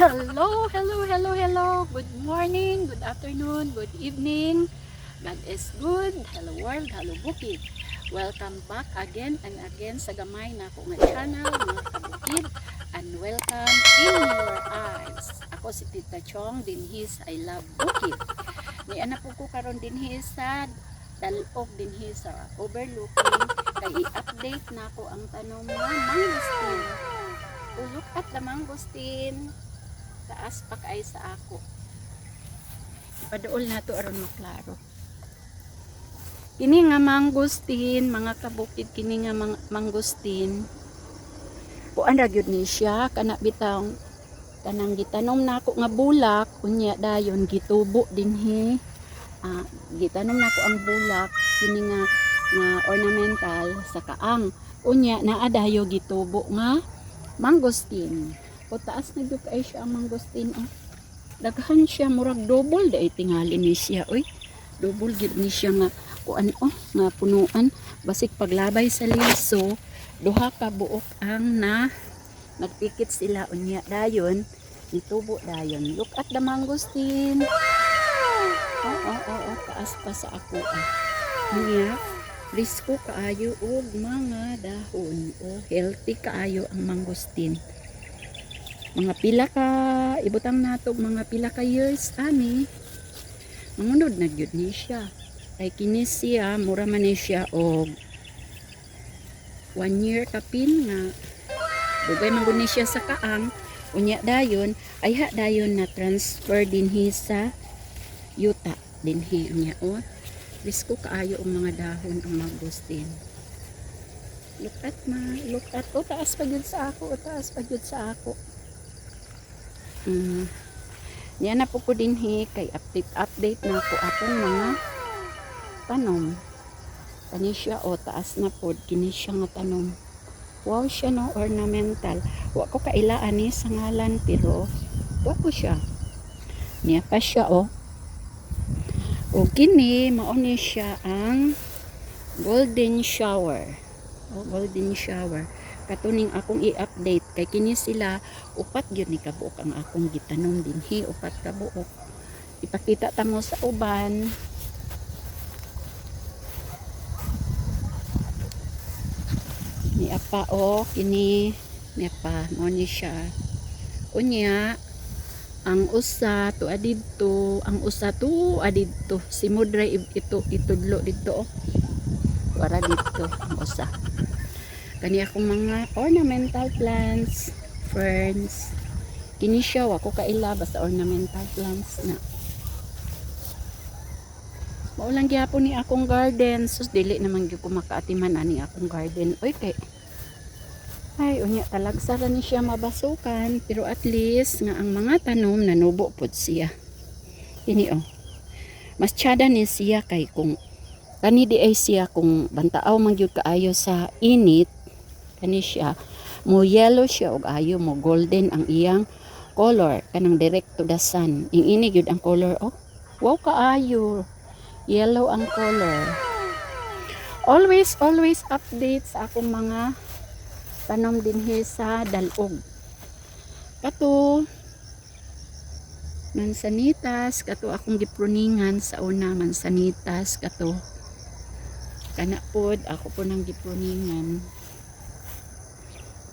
Hello, hello, hello, hello. Good morning, good afternoon, good evening. God is good. Hello world, hello bukid. Welcome back again and again sa gamay na ako nga channel, mga kabukid, and welcome in your eyes. Ako si Tita Chong dinhi sa I Love Bukid. Ni ana po ko karon dinhi sa Dalog, dinhi sa overlooking, kay i-update na ko ang tanom nga mangosteen. Oh, look at the mangosteen. Taas pa kay sa ako. Ipaduol na to aron maklaro. Kini nga mangosteen, mga kabukid, kini nga mangosteen. Kuan ra gyud ni siya, kana bitang kanang gitanom nako nga bulak, unya dayon gitubo dinhi. Ah, gitanom nako ang bulak kini nga nga ornamental sa kaang. Unya naa dayo gitubo nga mangosteen. O, taas na gyud kay siya ang mangosteen, oh. Daghan siya, murag double dai tingali ni siya, oy. Double gid ni siya nga kuan, oh, nga punuan. Basig paglabay sa liso, duha ka buok ang na nagpikit sila, unya dayon nitubo dayon. Look at the mangosteen. Oh, taas pa sa ako, ah. Unya presko kaayo og mga dahon. Oh, healthy kaayo ang mangosteen. Mga pila ka ibutang nato, mga pila ka years ani, mangunod na gyud ni siya. Kay kini siya mura man ni siya og one year kapin nga dugay man gud ni siya sa kaang, unya dayon ayha dayon na transfer dinhi sa yuta dinhi. Unya, oh, presko kaayo ang mga dahon ang mangosteen. Look at ma, look at, oh, taas pa gyud sa ako, oh, taas pa gyud sa ako. Niya na po ko dinhi kay update update na ko akong mga tanom. Kani siya, o, taas na pod kini siya nga tanom. Wow siya, no, ornamental. Wa ko kaila ani sa ngalan, pero gwapo siya. Niya pa siya, oh. O, kini mao ni siya ang golden shower. Oh, golden shower. Katuning akong i-update kay kini sila upat gyud ni kabuok ang akong gitanom dinhi, upat ka buok. Ipakita ta mo sa uban. Ni apa, o, kini niya pa mo ni siya. Unya ang usa tuwa didto, ang usa tuwa didto. Si Mudray ito itudlo didto, oh. Wara didto ang usa. Kani akong mga ornamental plants, ferns. Kini siya wa ko kaila, basta ornamental plants na. Mao lang gyapon ni akong garden. Sus, dili naman gyud ko makaatiman ani akong garden. Oy, kay ay, unya talagsa ra ni siya mabasukan, pero at least nga ang mga tanom nanubo pod siya. Kini, oh. Mas tsada ni siya kay kung kani di ay siya, kung bantaaw man gyud kaayo sa init, kani siya mo yellow siya og ayo mo golden ang iyang color, kanang direct to the sun. Ing ini gyud ang color, oh. Wow kaayo. Yellow ang color. Always, always update sa akong mga tanom dinhi sa Dalog. Kato mansanitas, kato akong gipruningan sa una, mansanitas kato. Kana pod ako po nang gipruningan.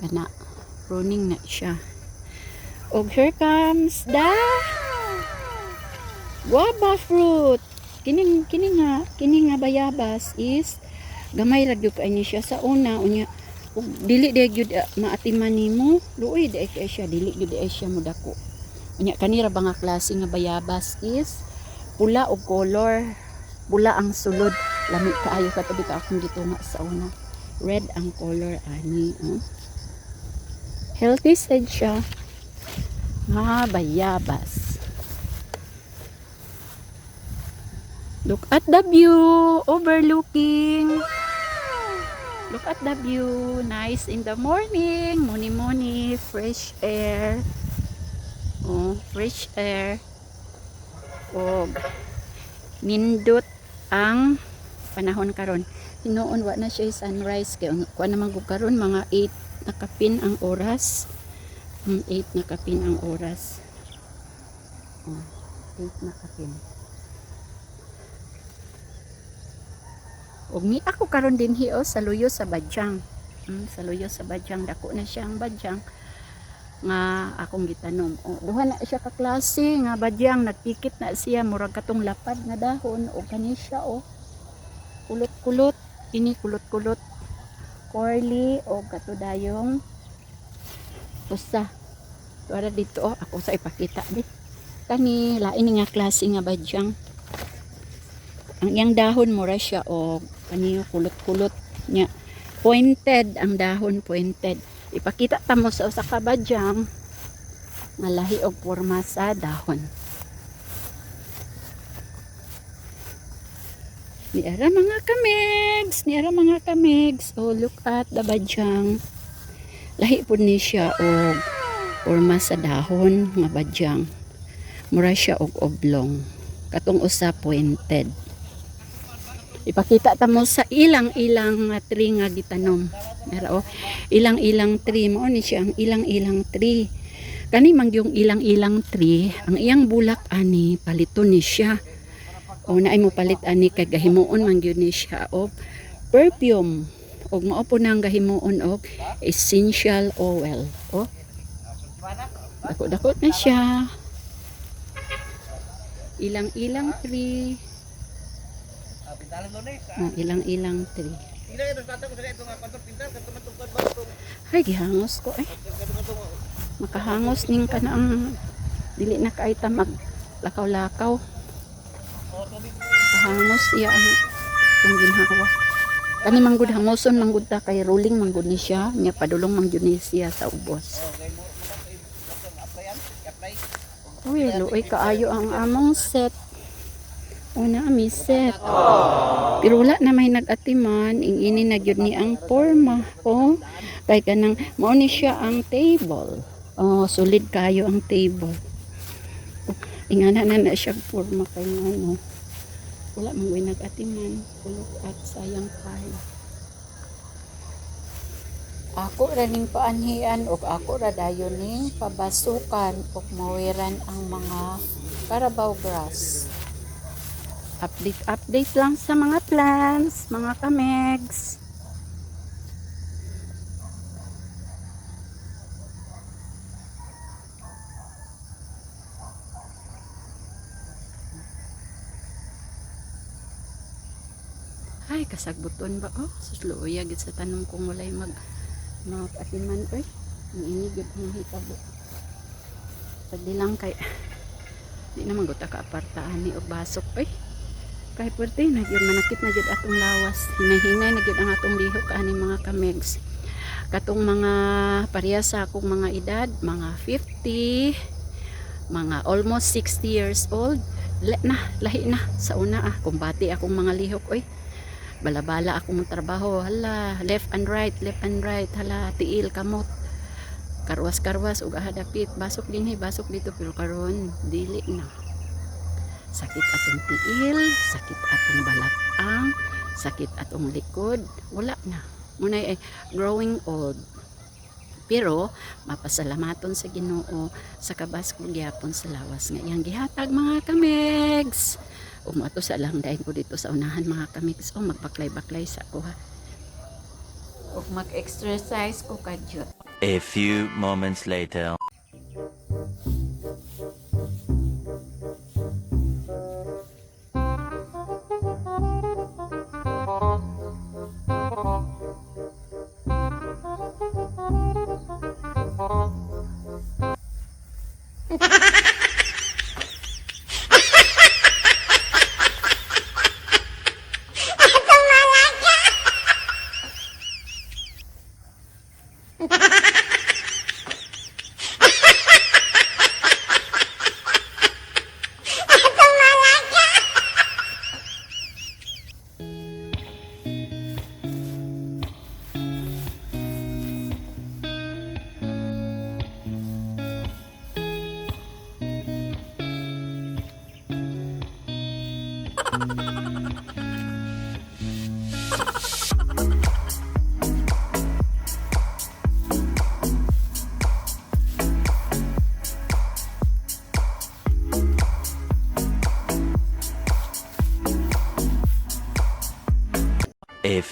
Kana pruning na siya. Og here comes the guava fruit. Kining kini nga bayabas is gamay ra gyud kay ni siya sa una, unya ug dili di gyud maatiman nimo, luoy di kay siya, dili gyud di siya modako. Unya kanira ba nga klase nga bayabas is pula og color, pula ang sulod, lami kaayo kato bitaw akong gitunga sa una. Red ang color ani, oh. Healthy sad siya nga bayabas. Look at the view, overlooking. Look at the view, nice in the morning, muni muni, fresh air. Oh, fresh air. Og nindot ang panahon karon. Hinuon wa na siya sunrise kay kuan naman gud karon, mga 8 nakapin ang oras. 8 na kapin ang oras. Oh, 8 na kapin. Ug ni ako karon dinhi oh, sa luyo sa badyang. Sa luyo sa badyang, dako na siya ang badyang nga akong gitanom. Oh, duha na siya ka klase nga badyang, nagpikit na siya, murag katong lapad nga dahon o kani siya oh. Kulot-kulot, ini kulot-kulot. Corley o kato dayong usa. Tuara dito oh, ako sa ipakita di. Kani lain ni nga klase nga badyang. Ang iyang dahon mura siya og kaniyo kulot-kulot nya. Pointed ang dahon, pointed. Ipakita ta mo sa usa ka badyang nga lahi og porma sa dahon. Niara mga kamigs, niara mga kamigs. Oh, look at the badyang. Lahi pud ni siya og porma sa dahon nga badyang. Mura siya og oblong. Katong usa pointed. Ipakita ta mo sa ilang-ilang nga tree nga gitanom. Mera oh, ilang-ilang tree mao ni siya ang ilang-ilang tree. Kani man yung ilang-ilang tree, ang iyang bulak ani paliton ni siya. O naay mo palit ani kay gahimuon man gyud ni siya og perfume. Og mao po nang gahimuon og essential oil. Oh. Dako-dako na siya. Ilang-ilang tree. Oh, ilang-ilang tree. Ay, gihangos ko eh. Makahangos ning kanang dili na kay ta mag lakaw-lakaw. Kahangos iya ang itong ginhawa. Kani manggod hangoson manggod ta kay rolling manggod ni siya, nya padulong manggod ni siya sa ubos. Uy, luoy kaayo ang among set. Una ami set. Pero wala na may nag-atiman, ing ini na gyud ni ang porma. Oh, kay kanang mao ni siya ang table. Oh, solid kayo ang table. Oh, ingana na na siya porma kay ano. Wala man goy nag-atiman. Kulok at sayang kayo. Ako ra ning paanhian ug ako ra dayon ning pabasukan ug mawiran ang mga carabao grass. Update update lang sa mga plants, mga kamegs. Ay, kasagbuton ba? Oh, susluoya gid sa tanong kung walay mag mag-atiman oy. Ang ini gid ang hitabo. Pwede lang kay di naman gud ta ka-apartaan ni og basok oy. Kay pwerte na gyud, manakit na gyud atong lawas. Hinahinay na gyud ang atong lihok ani mga kamegs. Katong mga pareha sa akong mga edad, mga 50, mga almost 60 years old, na lahi na sa una ah, kumbati akong mga lihok oy. Balabala akong trabaho, hala, left and right, left and right, hala, tiil, kamot, karwas-karwas ug dapit, basok dinhi, basok dito, pero karon dili na. Sakit atong tiil, sakit atong balakang, sakit atong likod, wala na. Munay ay growing old. Pero mapasalamaton sa Ginoo sa kabas ko gyapon sa lawas nga iyang gihatag, mga kamegs. Umato sa lang dayon ko dito sa unahan, mga kamigs. O magbaklay-baklay sa ko ha. Ug mag-exercise ko kadyot. A few moments later.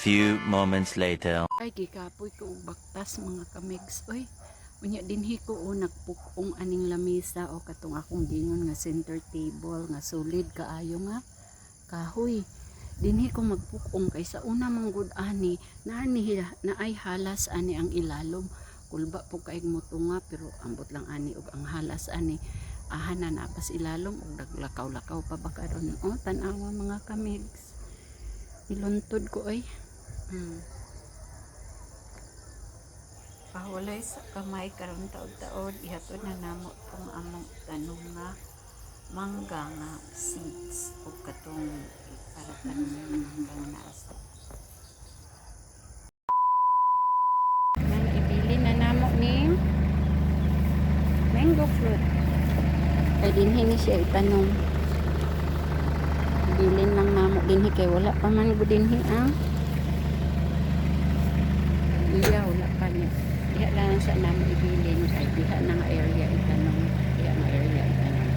Few moments later. Ay, gikapoy ko og baktas, mga kamigs. Uy, unya dinhi ko o nagpukong aning lamisa o katong akong gingon nga center table nga solid kaayo nga kahoy. Dinhi ko magpukong kay sa una man gud ani naani naay halas ani ang ilalom. Kulba po kay motunga, pero ambot lang ani og ang halas ani aha na napas ilalom og naglakaw-lakaw pa ba karon. Oh, tan-awa, mga kamigs. Iluntod ko ay. Pahulay sa kamay karon taod-taod, ihatod na namo tong among tanom nga mangga nga seeds o katong para tanom nga mangga nga naa sa. Nan ibili na namo ni mango fruit. Kay dinhi ni siya itanom. Ibilin lang namo dinhi kay wala pa man gud dinhi ang iya, wala pa niya. Diha lang sa namo ibilin kay diha na nga area itanom. Diha nga area itanom.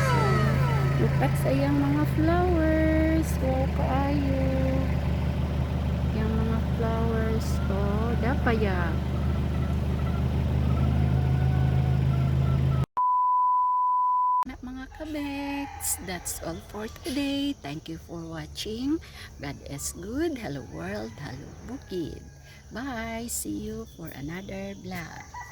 So, look at sa iyang mga flowers. Wow, kaayo. Yung mga flowers. Oh, dapaya. Na mga kabeks, that's all for today. Thank you for watching. God is good. Hello world. Hello bukid. Bye. See you for another vlog.